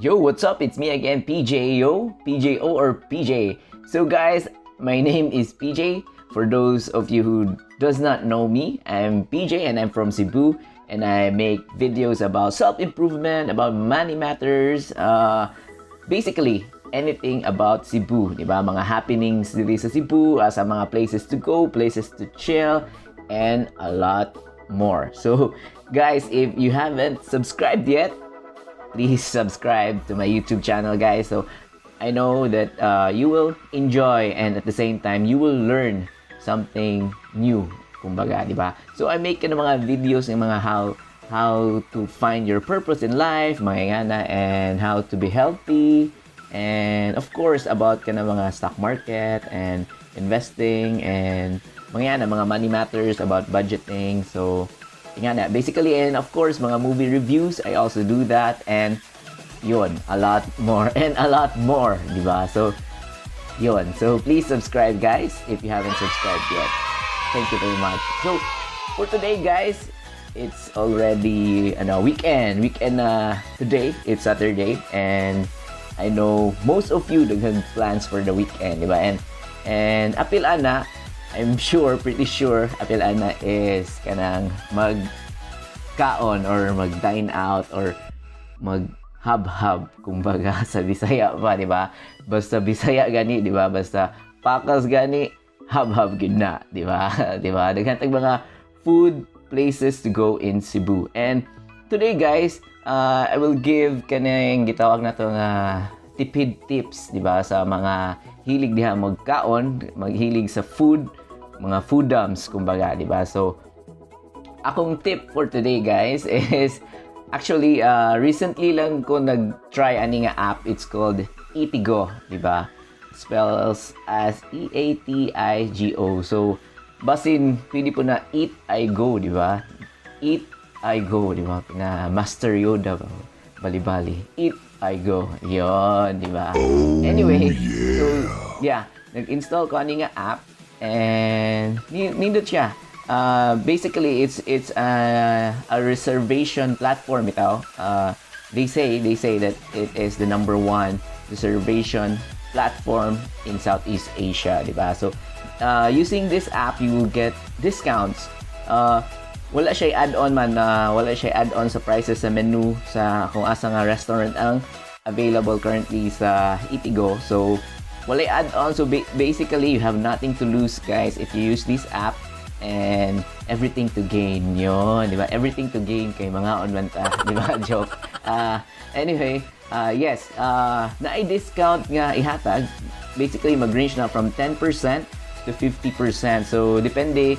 Yo, what's up? It's me again, PJO, PJO or PJ. So guys, my name is PJ. For those of you who does not know me, I'm PJ and I'm from Cebu and I make videos about self-improvement, about money matters, basically anything about Cebu, di ba? Mga happenings dito sa Cebu, sa mga places to go, places to chill, and a lot more. So, guys, if you haven't subscribed yet, please subscribe to my YouTube channel, guys. So I know that you will enjoy and at the same time, you will learn something new. Kumbaga, di ba? So I make ng mga videos ng mga how to find your purpose in life, mga ingana, and how to be healthy, and of course, about kana mga stock market and investing and mga yana, mga money matters about budgeting. So, ingana, basically, and of course, mga movie reviews, I also do that, and yun, a lot more, and a lot more, di ba? So, yun. So, please subscribe, guys, if you haven't subscribed yet. Thank you very much. So, for today, guys, it's already ano, weekend. Weekend na today. It's Saturday, and I know most of you daghan plans for the weekend, di ba? And apil ana, I'm sure, pretty sure, apil ana is kanang mag kaon or mag-dine out or mag hub-hub kumbaga sa Bisaya pa, di ba? Basta Bisaya gani, di ba? Basta pakas gani, hub-hub gid na, di ba? Di ba? Daghan tag mga food places to go in Cebu. And today, guys, I will give kaning gitawag nato nga tipid tips, di ba? Sa mga hilig diha magkaon, maghilig sa food, mga foodums kumbaga, di ba? So akong tip for today, guys, is actually recently lang ko nag-try ani nga app. It's called Eatigo, di ba? Spells as E Eatigo. So basin pwede po na "eat I go," di ba? "Eat I go," di ba? Na Master Yoda ba? Bali-bali. "Eat I go." Yon, di ba? Anyway, so yeah, nag-install ko ani nga app and nindot siya. Basically, it's a reservation platform ito. They say that it is the number one reservation platform in Southeast Asia, di ba? So, using this app, you will get discounts. Wala siya add-on man na wala siya add-on sa prices sa menu sa kung asa nga restaurant ang available currently sa Eatigo. So, wala add-on. So, basically, you have nothing to lose, guys, if you use this app and everything to gain yon, di ba? Everything to gain kay mga man ta, di ba? Joke. Anyway, yes, naay discount nga ihatag. Basically, mag-range na from 10% to 50%. So depende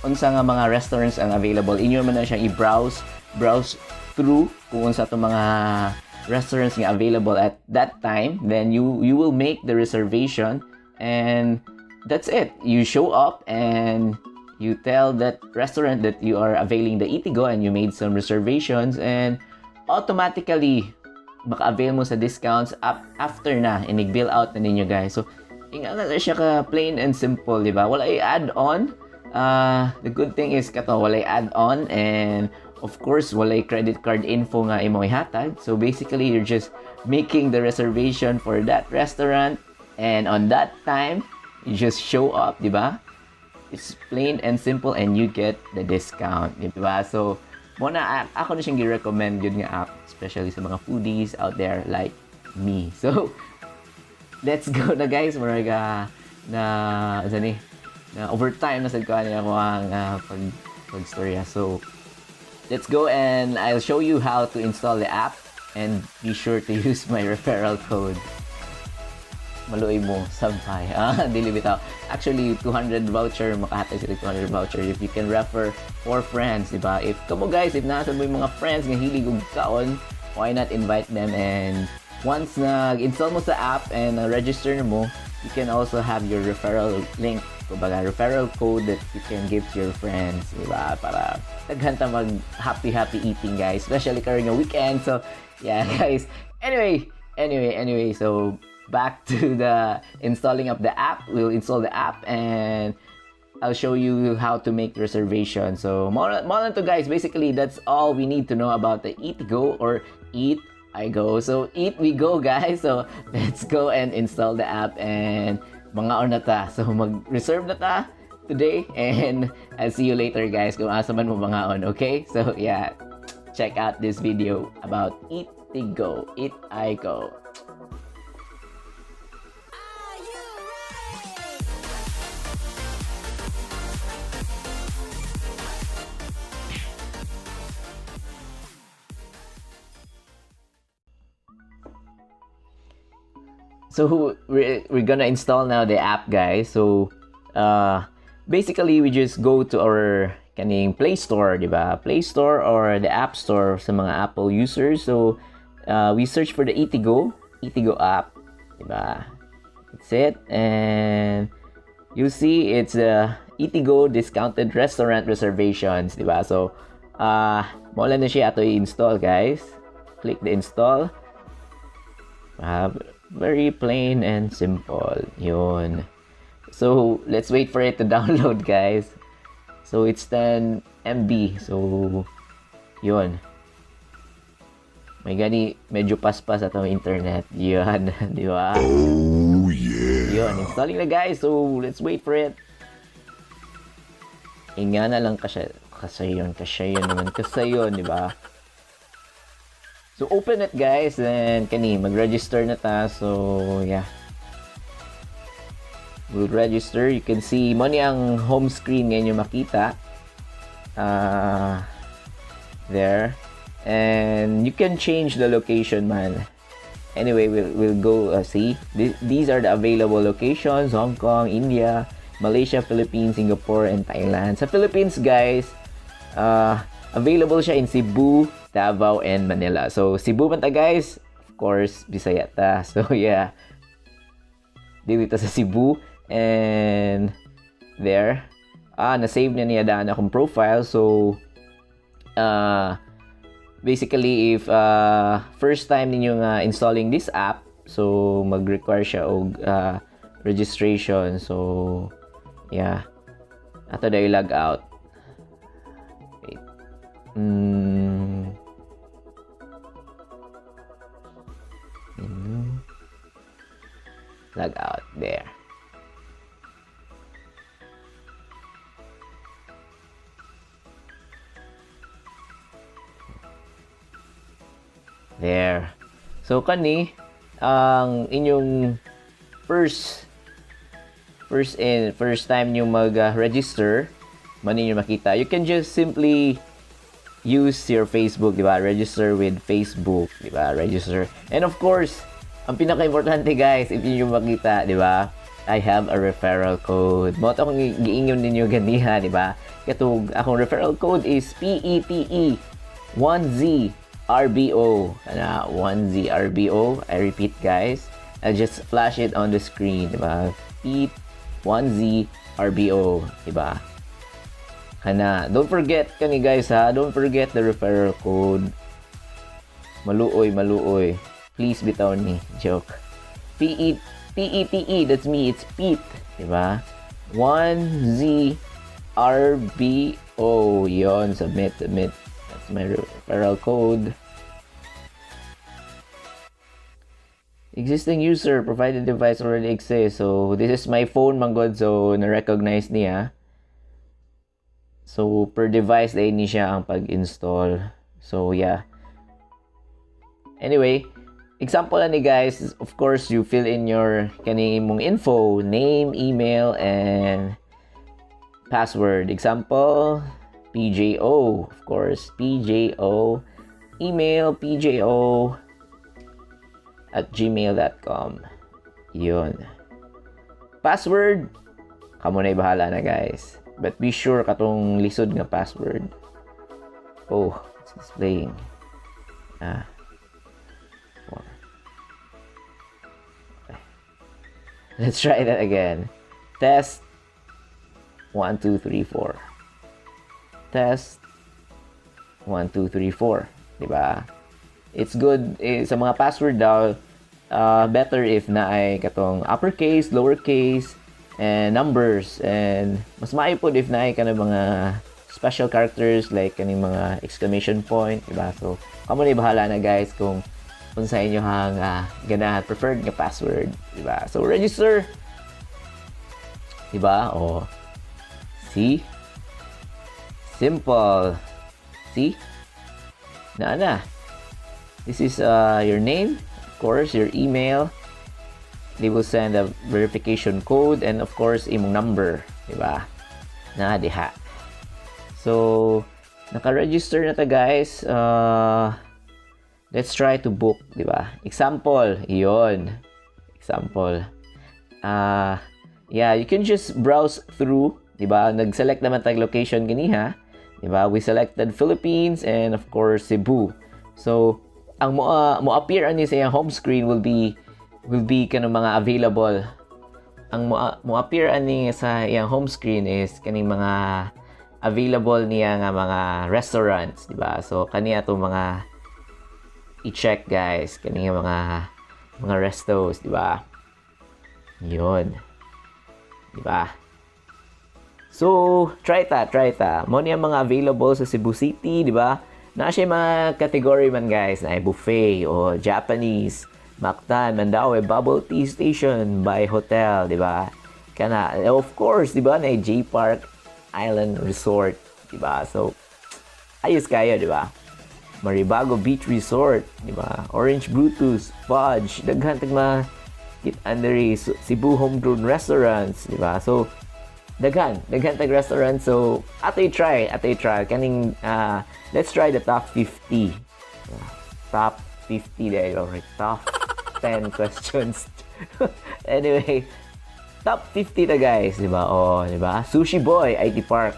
unsa nga mga restaurants ang available. Inyo man na siyang i-browse browse through kung unsa to mga restaurants nga available at that time. Then you will make the reservation and that's it. You show up and you tell that restaurant that you are availing the Eatigo and you made some reservations, and automatically maka-avail mo sa discounts up after na inig-bill out na ninyo, guys. So ingana na siya ka plain and simple, di ba? Wala add-on. The good thing is kato wala add-on and of course wala credit card info nga imong ihatag. So basically, you're just making the reservation for that restaurant and on that time you just show up, di ba? It's plain and simple and you get the discount, di ba? So, mo na ako na siyang gi-recommend yun nga app, especially sa mga foodies out there like me. So, let's go na, guys. Murag na ano ni na overtime na sad ko ani ako ang pag storya. So, let's go and I'll show you how to install the app and be sure to use my referral code. Maluoy mo, sampay. Ah, dili bitaw. Actually, 200 voucher, makahatag sila 200 voucher if you can refer four friends, di ba? If kamo, guys, if nasa mo yung mga friends nga hilig og kaon, why not invite them? And once nag-install mo sa app and register na mo, you can also have your referral link, kumbaga referral code that you can give to your friends, di ba? Para daghan ta mag happy happy eating, guys, especially karon nga weekend. So, yeah, guys. Anyway, so back to the installing of the app. We'll install the app and I'll show you how to make reservation. So, more, more to, guys. Basically, that's all we need to know about the Eatigo or Eat I go. So eat we go, guys. So let's go and install the app and mangaon na ta. So mag-reserve na ta today and I'll see you later, guys, kung asa man mo mangaon, okay? So yeah, check out this video about Eatigo, Eat I Go. Are you ready? So we're gonna install now the app, guys. So basically we just go to our kaning Play Store, di ba? Play Store or the App Store sa mga Apple users. So we search for the Eatigo app, di ba? That's it. And you see it's a Eatigo discounted restaurant reservations, di ba? So mao lang na siya ato i-install, guys. Click the install. Very plain and simple. Yun. So, let's wait for it to download, guys. So, it's 10 MB. So, yun. May gani, medyo paspas atong internet. Yun, di ba? Oh yeah. Yun, installing na, guys. So, let's wait for it. Inga na lang kasi, kasi yun naman, kasi yun, di ba? So, open it, guys, and kani, mag-register na ta. So, yeah. We'll register. You can see, mo ni ang home screen ngayon yung makita. There. And you can change the location, man. Anyway, we'll go see. These are the available locations: Hong Kong, India, Malaysia, Philippines, Singapore, and Thailand. Sa Philippines, guys, available siya in Cebu, Davao, and Manila. So, Cebu man ta, guys. Of course, Bisaya ta. So, yeah. Dito sa Cebu. And there. Na-save na niya daan akong profile. So, basically, if first time ninyo nga installing this app, so mag-require siya og registration. So, yeah. Ato dahil log out. Wait. Menu. Log out. There. There. So kani ang inyong first time nyo mag-register, man ninyo makita. You can just simply use your Facebook, di ba? Register with Facebook, di ba? Register. And of course, ang pinaka-importante, guys, if inyo makita, di ba? I have a referral code. Mao to akong giingon ninyo ganiha, di ba? Katong akong referral code is PETE 1Z RBO. Ana, 1Z RBO. I repeat, guys. I'll just flash it on the screen, di ba? P 1Z RBO, di ba? Kana, don't forget kani, guys, ha. Don't forget the referral code. Maluoy, maluoy. Please bitaw ni joke. P E P E T E, that's me, it's Pete, di ba? 1Z RBO. Yon, submit, submit. That's my referral code. Existing user provided device already exists. So this is my phone, manggod, so na-recognize niya. So per device day ni siya ang pag-install. So yeah. Anyway, example ani, guys, of course you fill in your kani imong info, name, email, and password. Example, PJO, of course, PJO, email pjo@gmail.com. Yun. Password, kamo na bahala na, guys. But be sure katong lisod nga password. Oh, it's displaying. 4. Okay. Let's try that again. Test 1, 2, 3, 4. Test 1, 2, 3, 4. Diba? It's good sa mga password daw, better if naay katong uppercase, lowercase, and numbers. And mas maayo pod if naay ka na mga special characters like kaning mga exclamation point, diba? So, kamo na bahala na, guys, kung Unsa inyohang ganahan, preferred nga password, di ba? So register. Di ba? O see? Simple. See? Na na. This is your name, of course, your email. They will send a verification code and, of course, imong number, di ba? Na diha. So, naka-register na ta, guys. Let's try to book, di ba? Example, iyon. Example. Yeah, you can just browse through, di ba? Nag-select naman tag location ganiha, di ba? We selected Philippines and, of course, Cebu. So, ang mo appear ani sa iyang home screen will be kanang mga available. Ang mo appear ani sa iyang home screen is kaning mga available niya nga mga restaurants, di ba? So kani ato mga i-check, guys, kani nga mga restos, di ba? Yun. Di ba? So, try ta, try ta. Mao ni ang mga available sa Cebu City, di ba? Naa siya mga category man, guys, na buffet o Japanese, Mactan, Mandaue, Bubble Tea Station by hotel, di ba? Kana, of course, di ba, na J Park Island Resort, di ba? So, ayos kayo, di ba? Maribago Beach Resort, di ba? Orange Brutus, Fudge, daghan tag mga kit under Cebu Homegrown Restaurants, di ba? So, daghan, daghan tag restaurant. So, ato i-try, ato i-try. Kaning, let's try the top 50. Top 50 dahil, or top 10 questions. Anyway, top 50 na, guys, di ba? Oh, di ba? Sushi Boy, IT Park.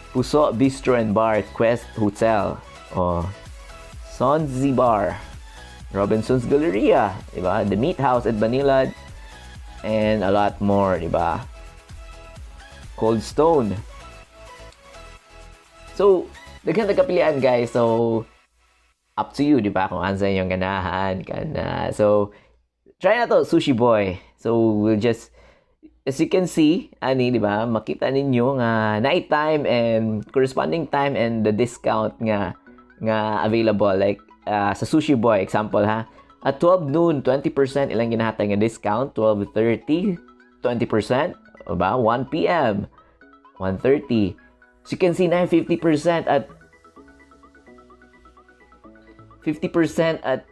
Puso Bistro and Bar, Quest Hotel. Oh, Sonzi Bar. Robinson's Galleria, di ba? The Meat House at Banilad and a lot more, di ba? Cold Stone. So, daghan tag kapilian, guys. So, up to you, di ba? Kung ansa inyong ganahan. Kana. So, try na to, Sushi Boy. So, we'll just, as you can see, ani, di ba? Makita ninyo nga night time and corresponding time and the discount nga available. Like, sa Sushi Boy, example ha, at 12 noon, 20% ilang ginahatag nga discount. 12:30, 20%. Diba? 1 p.m., 1:30. So you can see na 50% at 50% at,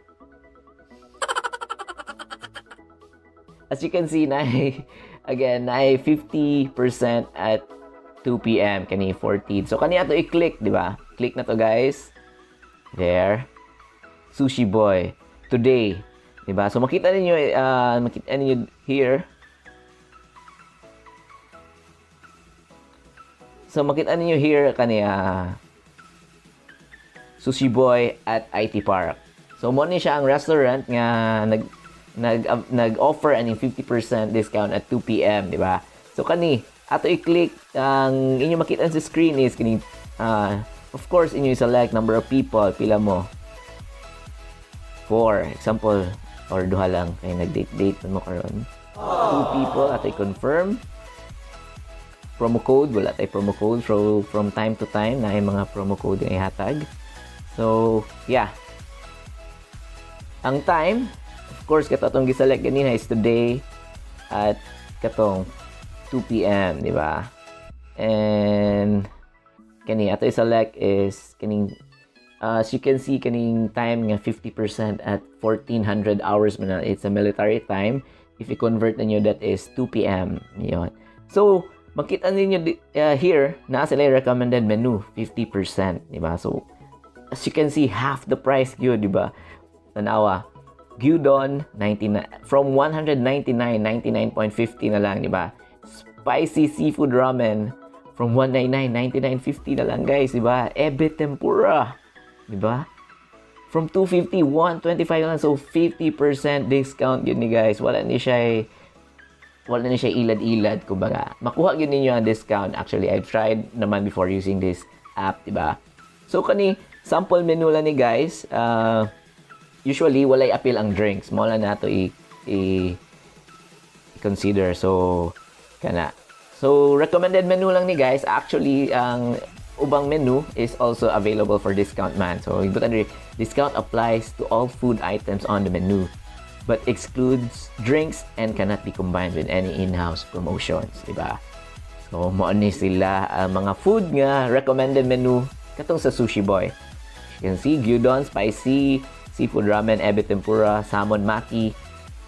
as you can see na again na 50% at 2 p.m. kani 14. So kani ato i-click, di ba? Click na to, guys. There. Sushi Boy today, di ba? So makita ninyo here. So makita ninyo here kani Sushi Boy at IT Park. So mo ni siya ang restaurant nga nag nag nag-offer aning 50% discount at 2 p.m., di ba? So kani ato i-click. Ang inyo makita sa screen is kini, of course, inyo select number of people, pila mo. 4 example or duha lang kay nag-date date man mo karon. Two people, ato i-confirm. Promo code, wala tay promo code. So from time to time na mga promo code nga ihatag. So, yeah. Ang time, of course, kato atong giselect ganina is today at katong 2 p.m., di ba? And kani ato i-select is kaning as you can see, kaning time nga 50% at 1400 hours man na. It's a military time. If you convert ninyo, that is 2 p.m. Yun. So, makita ninyo here, naa sila yung recommended menu, 50%, di ba? So, as you can see, half the price yun, di ba? Tanawa. Gyudon, 99, from 199, 99.50 na lang, di ba? Spicy seafood ramen, from 199, 99.50 na lang, guys, di ba? Ebe tempura, di ba? From 250, 125 na lang. So, 50% discount yun ni, guys. Wala ni siya ilad-ilad, kumbaga. Makuha yun ninyo ang discount. Actually, I've tried naman before using this app, di ba? So, kani, sample menu lang ni, guys. Usually, walay appeal ang drinks. Mo lang nato i consider. So, kana. So, recommended menu lang ni, guys. Actually, ang ubang menu is also available for discount man. So, ibutang diri, discount applies to all food items on the menu but excludes drinks and cannot be combined with any in-house promotions, di ba? So, mao ni sila ang mga food nga recommended menu katong sa Sushi Boy. You can see gyudon, spicy, seafood ramen, ebi tempura, salmon maki,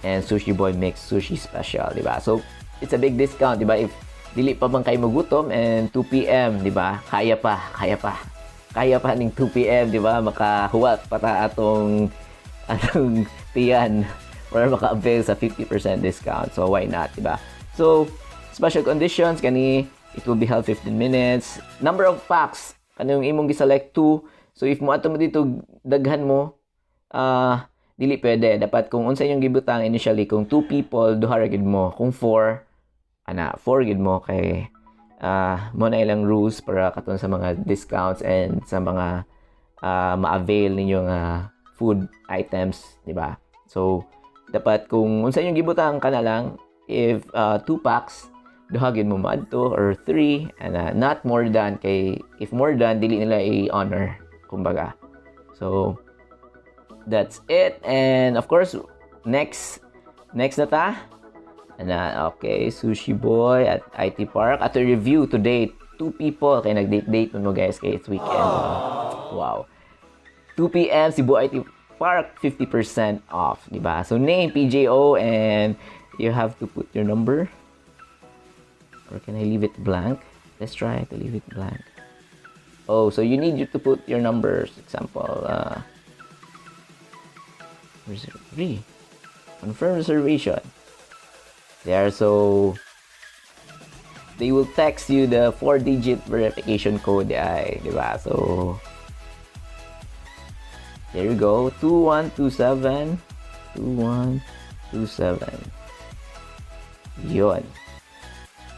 and Sushi Boy mixed sushi special, di ba? So, it's a big discount, di ba? If dili pa man kayo magutom and 2 p.m., di ba? Kaya pa, kaya pa. Kaya pa ning 2 p.m., di ba? Makahuwat pa ta atong tiyan para maka-avail sa 50% discount. So, why not, di ba? So, special conditions, kani, it will be held 15 minutes. Number of packs, kanang imong giselect 2. So, if mo ato mo dito, daghan mo, dili pwede. Dapat kung unsa inyong gibutang initially, kung 2 people, duha ra gid mo. Kung 4, ana, 4 gid mo kay mao na ilang rules para katon sa mga discounts and sa mga ma-avail ninyo nga food items, di ba? So, dapat kung unsa inyong gibutang kana lang, if 2 packs, duha gid mo maadto or 3 and not more than, kay if more than, dili nila i-honor kumbaga. So that's it. And of course, next na ta. Ana, okay, Sushi Boy at IT Park. Ato review today, two people kay nag-date date mo, guys, kay it's weekend. Wow. 2 p.m. Cebu IT Park, 50% off, di ba? So name PJO and you have to put your number. Or can I leave it blank? Let's try to leave it blank. Oh, so you need you to put your numbers. Example, 03. Confirm reservation. There, so they will text you the four-digit verification code ay, di ba? So there you go. 2127 2127. Yun.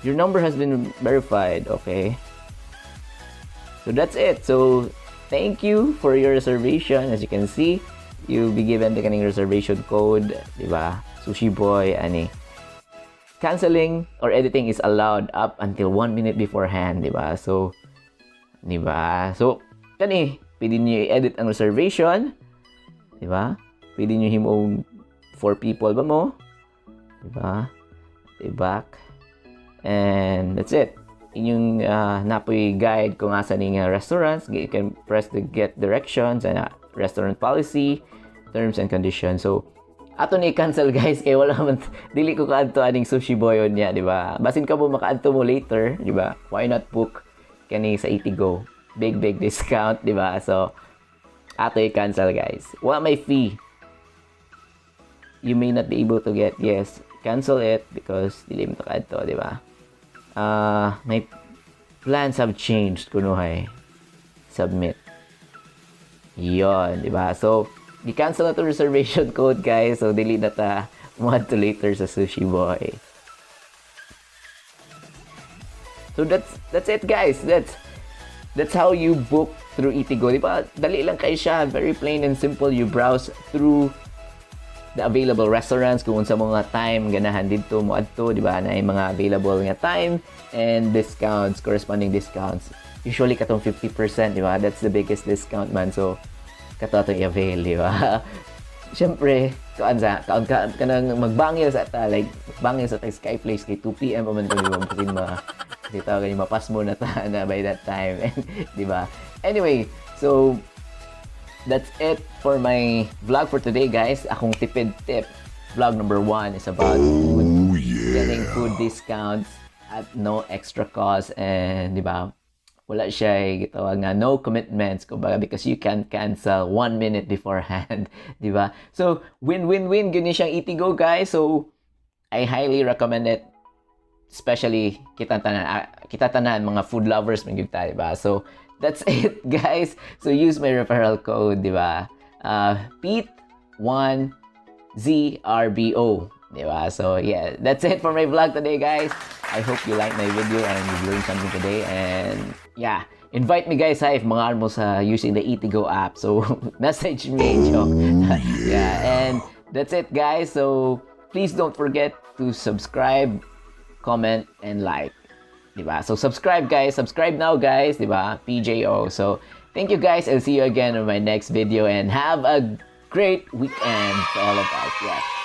Your number has been verified, okay? So that's it. So thank you for your reservation. As you can see, you'll be given the kaning reservation code, di ba? Sushi Boy, ani. Canceling or editing is allowed up until 1 minute beforehand, di ba? So, di ba? So, kani, pwede niyo i-edit ang reservation, di ba? Pwede niyo himong four people ba mo? Di ba? Stay back. And that's it. Inyong napoy guide kung asa ning restaurants. You can press the get directions and restaurant policy, terms and conditions. So, ato ni cancel, guys, kay wala man, dili ko kaadto aning Sushi Boy niya, di ba? Basin ka mo makaadto mo later, di ba? Why not book kani sa Eatigo? Big big discount, di ba? So ato i-cancel, guys. Wala may fee. You may not be able to get, yes, cancel it because dili mo to kaadto, di ba? My plans have changed kunuhay. Submit. Yon, di ba? So, i-cancel na to reservation code, guys. So, dili na ta to later sa Sushi Boy. So, that's it, guys. That's how you book through Eatigo. Di ba? Dali lang kayo siya. Very plain and simple. You browse through the available restaurants kung unsa mga time ganahan didto mo adto, di ba? Na mga available nga time and discounts, corresponding discounts. Usually katong 50%, di ba? That's the biggest discount man. So kato atong i-avail, di ba? Siyempre, kaan sa kaon ka kanang magbangil sa ta, like bangil sa ta Sky Place kay 2 p.m. pa man to, di ba? Basin ma kasi tawag gani, mapas mo na ta na by that time, di ba? Anyway, so that's it for my vlog for today, guys. Akong tipid tip. Vlog number 1 is about food. Oh yeah. Getting food discounts at no extra cost and, di ba? Wala siya gitawag nga no commitments kumbaga because you can cancel 1 minute beforehand, di ba? So, win-win-win gyud ni siyang Eatigo, guys. So, I highly recommend it, especially kita tanan, kita tanan mga food lovers man gyud ta, di ba? So, that's it, guys. So, use my referral code, di ba? Pete1ZRBO, di ba? So, yeah, that's it for my vlog today, guys. I hope you like my video and you learned something today. And, yeah, invite me, guys, ha, if mga mo sa using the Eatigo app. So, message me, joke. Yeah, and that's it, guys. So, please don't forget to subscribe, comment, and like. Diba? So subscribe, guys, subscribe now, guys, diba? PJO. So thank you, guys, and see you again in my next video and have a great weekend to all of us. Yes.